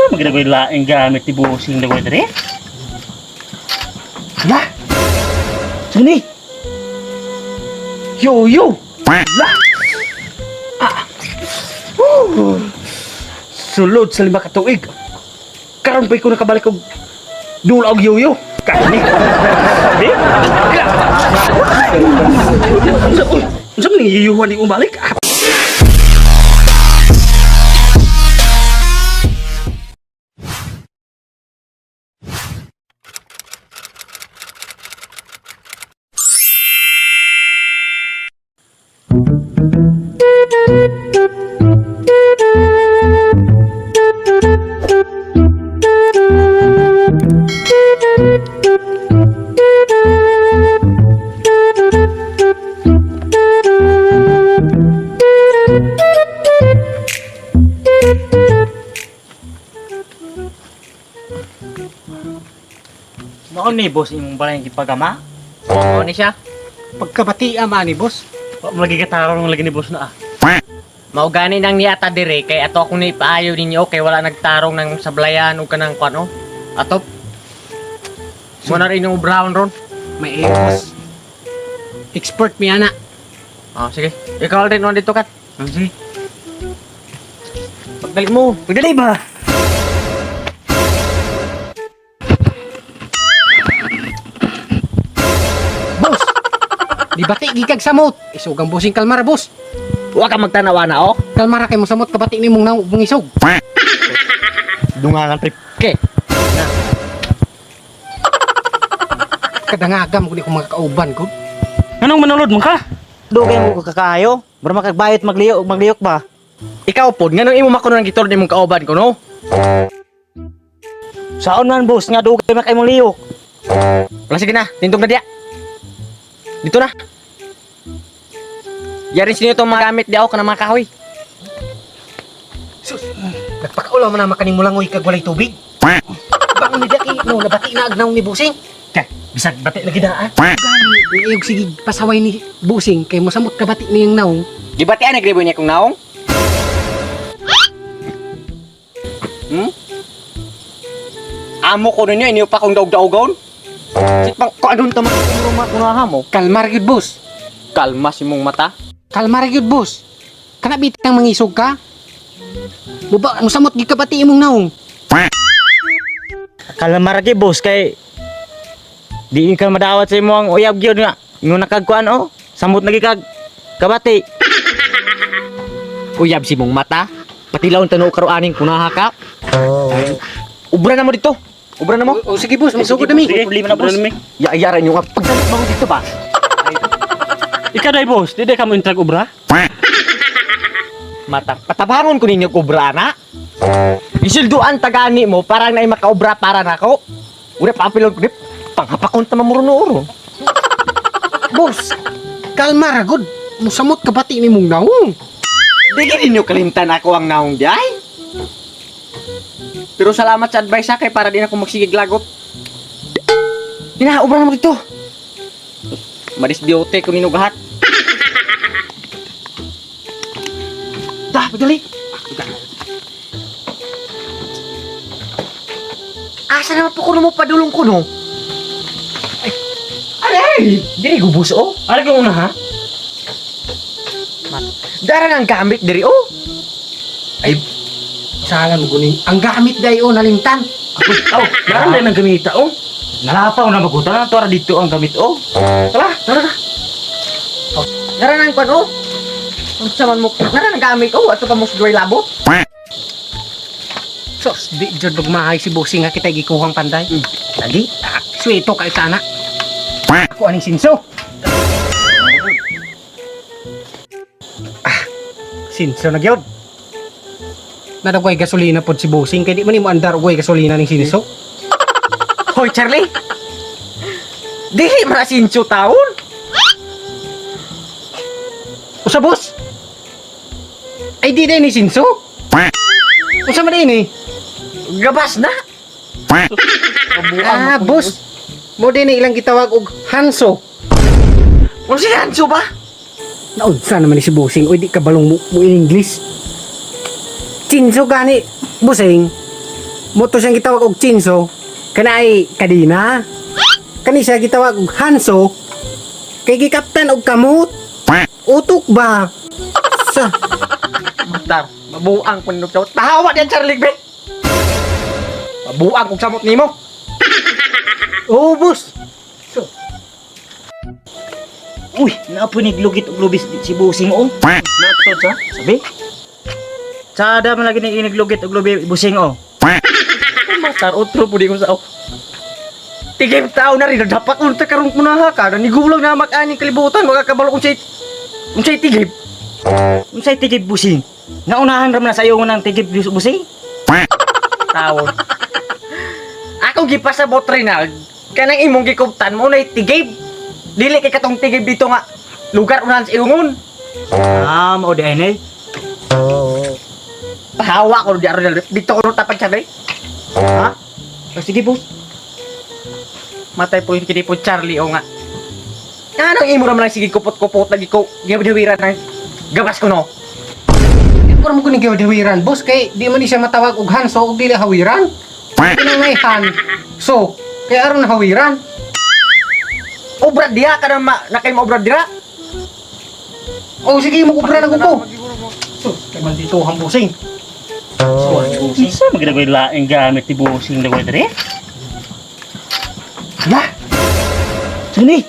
Unsa man gid laing gamit ni Bossing dagoy diri? La. Sini. Yo yo. La. Ah. Woo. Sulod sa 5 ka tuig. Karon pa ko nakabalik og dula og yoyo. Kani. Di? Unsa unsa man ning yoyohan ni umalik? Ah. Mao ni boss imong balay gipagama? Oo ni siya. Pagkabati ama ni boss. Wa mo lagi katarong lagi ni boss na ah. Mao gani nang niata dire kay ato akong naipaayo ninyo kay wala nagtarong ng sablayan ug kanang kuan oh. Atop. Mo na rin yung brown ron. May ayo, boss. Expert mi ana. Ah, sige. Ikaw rin dito kat. Sige. Pagdali mo. Pagdali ba? Boss. Di bati gikag samot. Isog ang bossing, kalmara boss. Wa ka magtanawa na oh. Kalmara kay mo samot kabati ni mong naw mong isog. Dungangan trip. Okay. Kadangagam ko ni ko mga kauban ko. Anong manulod man ka? Dugay mo ko kakayo. Mura makagbayot magliyok magliyok ba? Ikaw pod nganong imo makuno ng gitor nimong kauban ko no? Saon man boss nga dugay man kay mong liyok. Wala, sige na, tindog na diya. Dito na. Yarin sinyo itong mga gamit diya ako kanang mga kahoy. Sus. Nagpakaulaw man na makaning mulangoy kag walay tubig. Bangon ni Jackie, no, nabati na agnaw ni Busing. Kay, bisag bati lagi na ah. Gani, niiyog sige pasaway ni Busing kay mosamot kabati niyang naong. Gibatian nagribo niya kong naong. Amo ko ninyo, inyo pa kong daog-daogon. Sit pang, kung anong tama kung mga mo. Kalmar gyud boss. Kalma si mong mata. Kalmar gyud boss. Kana bitang mangisog ka? Buba, mosamot gyud kabati imong naong. Kalmar gi boss kay di ka madawat sa imo ang uyab gyud nga. Ingon nakagkuan oh. Samot na gikag kabati. Uyab si mong mata. Patilaw ang tanaw karuaning kunaha ka. Ubra na mo dito. Ubra na mo. O, sige boss, magsugod na mi. Sige, problema na boss. Yaayaran nyo nga. Pagdalit mo dito ba? Ikaw day boss, di day ka mo intrag obra? Mata. Patabangon ko ninyo kubra na. Isilduan tagani mo parang naay makaobra para nako. Ura papilon ko dip. Panghapakon ta mamuruno. Boss, kalma ra gud. Mosamot kabati ni mong naong. Di gid ninyo kalimtan ako ang naong di ay. Pero salamat sa advice ha kay para di na ako magsigig lagot. Dina, obra na mo dito. Maris biote ko ninugahat. Dah, padali. Asa naman po kuno mo padulong kuno? Ay, aray! Diri gubos oh. Ari kong una ha? Dara ng gamit diri oh. Ay, sala mo guning. Ang gamit dayo nalimtan. Oh, naran na ng gamita oh. Nalapaw na magutan na tuara dito ang gamit oh. Tara, tara na. Oh, dara ng kwan oh. Unsa man mo? Dara ng gamit oh, ato pa mo sa duay labo. Sos, di jud magmahay si Bossing nga kita gikuhang panday. Lagi, ah, sweto kay tana. Ako aning sinso. Ah, sinso na gyud. Nadagway gasolina pod si Bossing kay di man nimo andar og way gasolina ning sinso. Hoy, Charlie. Dili man na sinso taon. Usa boss? Ay di day ni sinso. Usa man ni? Gabas na. Ah, boss. Mo din ni ilang gitawag og Hanso. Unsa hanso ba? Naunsa naman ni si Bossing, oy di ka balong mo English. Chinso gani, Bossing. Mo to siyang gitawag og chinso kana ay kadina. Kani siya gitawag og hanso kay gikaptan og kamot. Utok ba? Sa Matar, mabuang ko nung samot. Tahawa diyan, Charlie, be! Mabuang kong samot nimo. Oo, boss. Uy, naapoy lugit og lubis si Busing oh. Nato sa? Sabi? Tsada man lagi ni iniglugit og lubi Busing oh. Matar, otro po di ko sa... Oh. Tigim tao na rin, dapat unta karong kunaha ka. Nanigulang na mag-aning kalibutan, magkakabalo kung siya'y tigim. Unsay tigib Busing? Naunahan ra man na sa iyo ng tigib Busing? Tawon. Ako gipasabot, Rinald. Kanang imong gikubtan mo na tigib. Dili kay katong tigib dito nga lugar unahan sa iungon. Ah, mao di ay. Pahawa ko di Ronald. Dito ko tapad sabi. Ha? Oh, sige boss. Matay po yung kini po Charlie o nga. Anong imo raman lang sige kupot-kupot lagi ko gidawiran ng gabas ko no. Di ko mo kuning gihawiran, boss, kay di man ni siya matawag og hanso og dili hawiran. Kinang han. So, kay aron hawiran. Obra diha ka na ma, na kay maobra dira. O sige, mo kubra na ko. So, kay man dito ang busing. Unsa maginagoy laing gamit ni Busing na dere? Hala! Suni!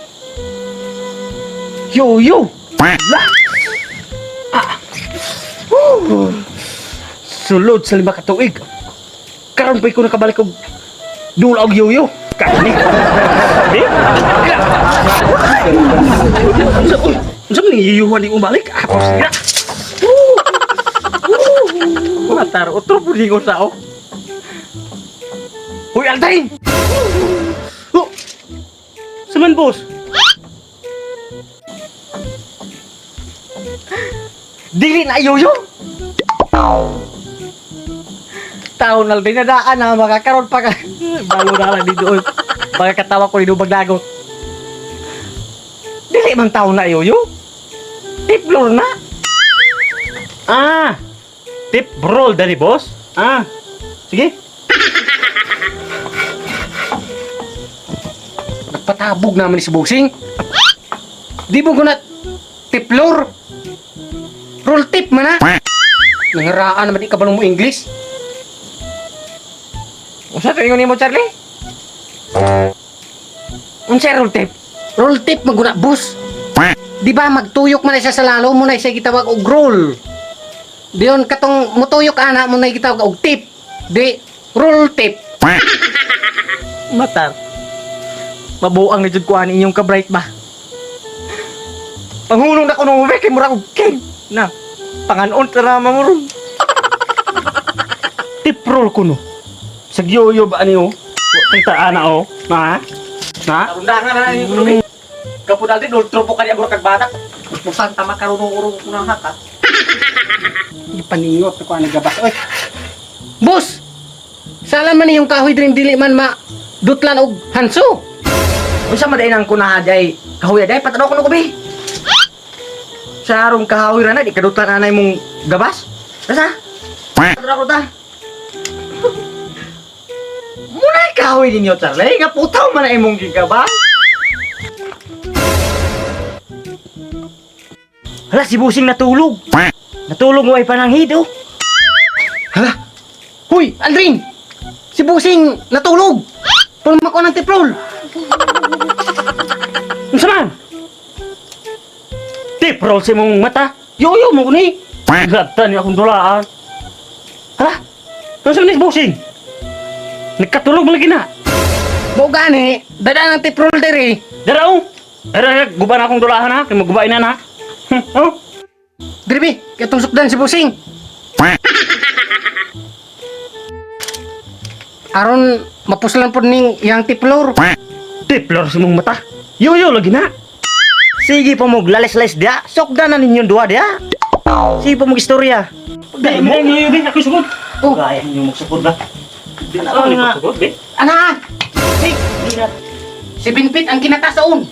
Yo yo! Hala! Ah! Woo! Sulod sa 5 ka tuig. Karon pa ko nakabalik og dula og yoyo. Kani. Di? Unsa uy, unsa man ning yoyohan di umalik? Ah, pos na. Matar otro po di ko sao. Hoy Aldrin! Oh! Saman boss? Dili na yoyo. Taon Aldrin na daan na makakaroon pa ka. Balo na lang dito. Oy. Baka katawa ko dito maglagot. Dili man taon na yoyo. Tiplor na. Ah! Tip roll dali boss. Ah. Sige. Nagpatabog naman ni si busing. Di mo ko na tiplor. Roll tip man na. Nangaraan naman di ka balong mo English. Unsa to ingon nimo Charlie? Unsa roll tape? Roll tip maguna, boss. Di ba magtuyok man na siya sa lalo mo na siya gitawag og roll. Diyon katong mutuyok ana mo na gitawag og tip. Di roll tip. Matar. Mabuang na jud ko ani inyong ka-bright ba. Panghulong na ko nung uwi kay mura og king. Na. Panganon tara manguron. Tip roll ko no. Sa yoyo ba ani oh? Tita ana oh. Na? Na? Tarundangan na inyong kuno. Kapudal din ultro po kaniya mura kag bata. Puspusan tama karon urong ko nang haka. Gipaningot ko ani gabas. Oy. Boss. Sala man yung kahoy diri dili man ma dutlan og hanso. Unsa man ang kunaha day? Kahoy day patanaw ko bi. Sa harong kahoy ra na di kadutlan anay mong gabas. Basta. Patanaw ko ta. Muna kahoy ninyo Charlie, nga putaw man na imong gigabas. Hala si Busing natulog. Natulog way pananghid oh. Hala. Huy, Aldrin. Si Busing natulog. Pulma ko ng tiprol. Unsa man? Tip roll sa imong mata. Yoyo mo ni. Gata ni akong dulaan. Hala? Unsa man ni Busing? Nagkatulog man lagi na. Mo gani, dada ng tiprol diri. Dara oh. Dara, guba na akong dulahan ha. Kay magubain na na. Oh. Diri bi, kay tong sukdan si Busing. Aron mapuslan pod ning yang tiplor. Tip roll sa imong mata. Yoyo lagi na. Sige pa mo lalis-lalis dia. Sokda na ninyong duha dia. Sige pa mo istorya. Dai mo yoyo bi ako sugod. Oh. Gaya ninyo magsugod ba? Di na Ano ako nga? sugod bi. Ana, Di na si Binpit ang kinatasaon.